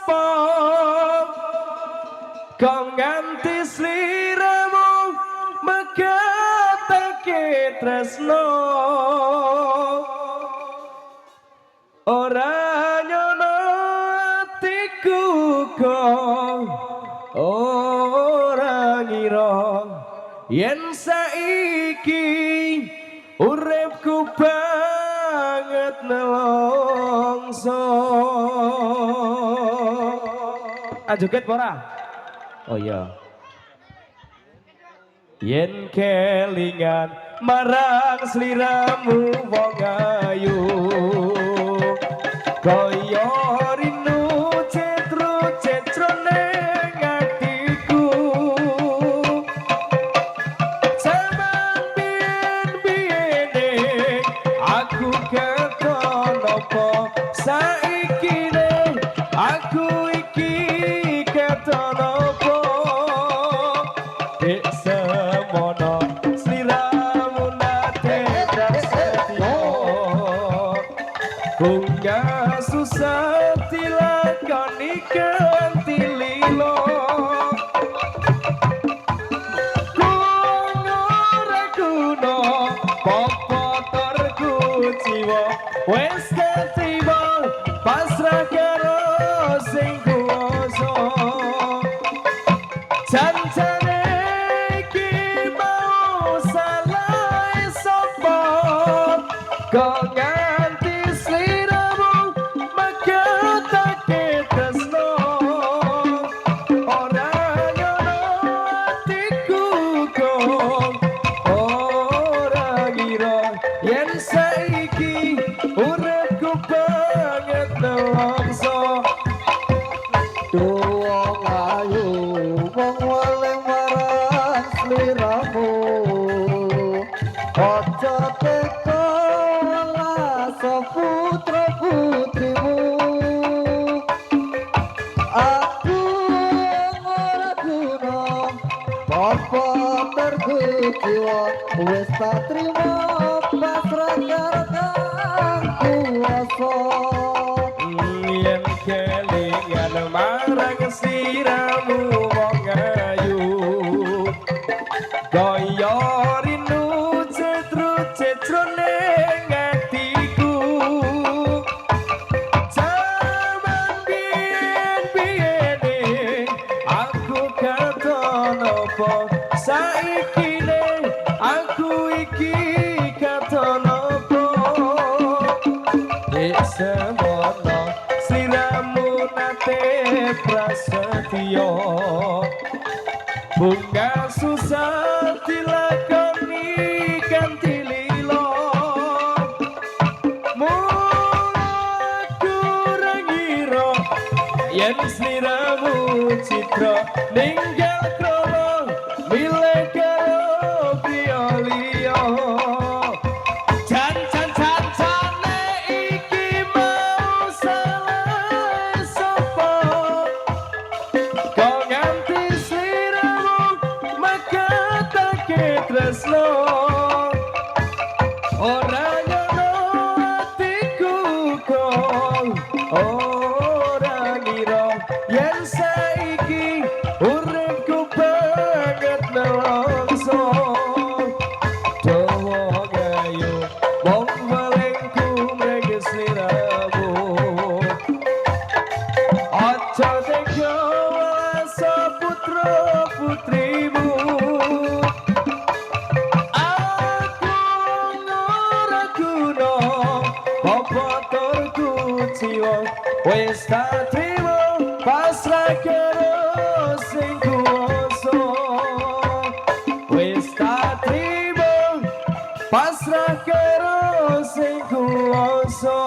sapa kok nganti sliramu megatake tresno? Ora nyono atiku kok ora ngira yen saiki uripku banget nelongso. Ah, joget ora? Oh iya. Yen kelingan marang sliramu wong ayu, kaya rinu cetro cetro ning atiku. Jaman biyen biyene aku katon apa, saiki ne aku iki katon apa? Dek semono sliramu nate prasetyo, bunga susah dilakoni kanthi lilo. Kuno ora kuno popo torku jiwa wis ketrima pasrah karo sing kuwasa. Janjane iki mau salah sapa kok nganti sliramu megatake tresno? Ora nyono atiku kok ora ngira yen saiki uripku banget nelongso. Wong ayu wong weling marang sliramu, aja teka laso putra putrimu. Aku ora guna apa terkuciwa, wis tak trimo pasrah karo kang kuwasa. Yen kelingan marang sliramu wong ayu, kaya rinu cetro cetro ning atiku. Jaman biyen biyene aku katon apa, saiki ne aku iki katon apa? Dek semono sliramu nate prasetyo, bunga susah dilakoni kanthi lilo. Mula kurang ngira yen sliramu citra ninggal krono milih karo priya liya. Jan jan jan jane iki mau salah sapa kok nganti sliramu megatake tresno? Ora nyono atiku kok ora ngira yen saiki uripku banget nelongso. Dawa gayu wong welingku mrene sliramu, aja tega welaso putra putrimu. Aku ora guna apa tur kuciwa, wis tak trimo pasrah karo sing kuwasa. Wis tak trimo pasrah karo sing kuwasa.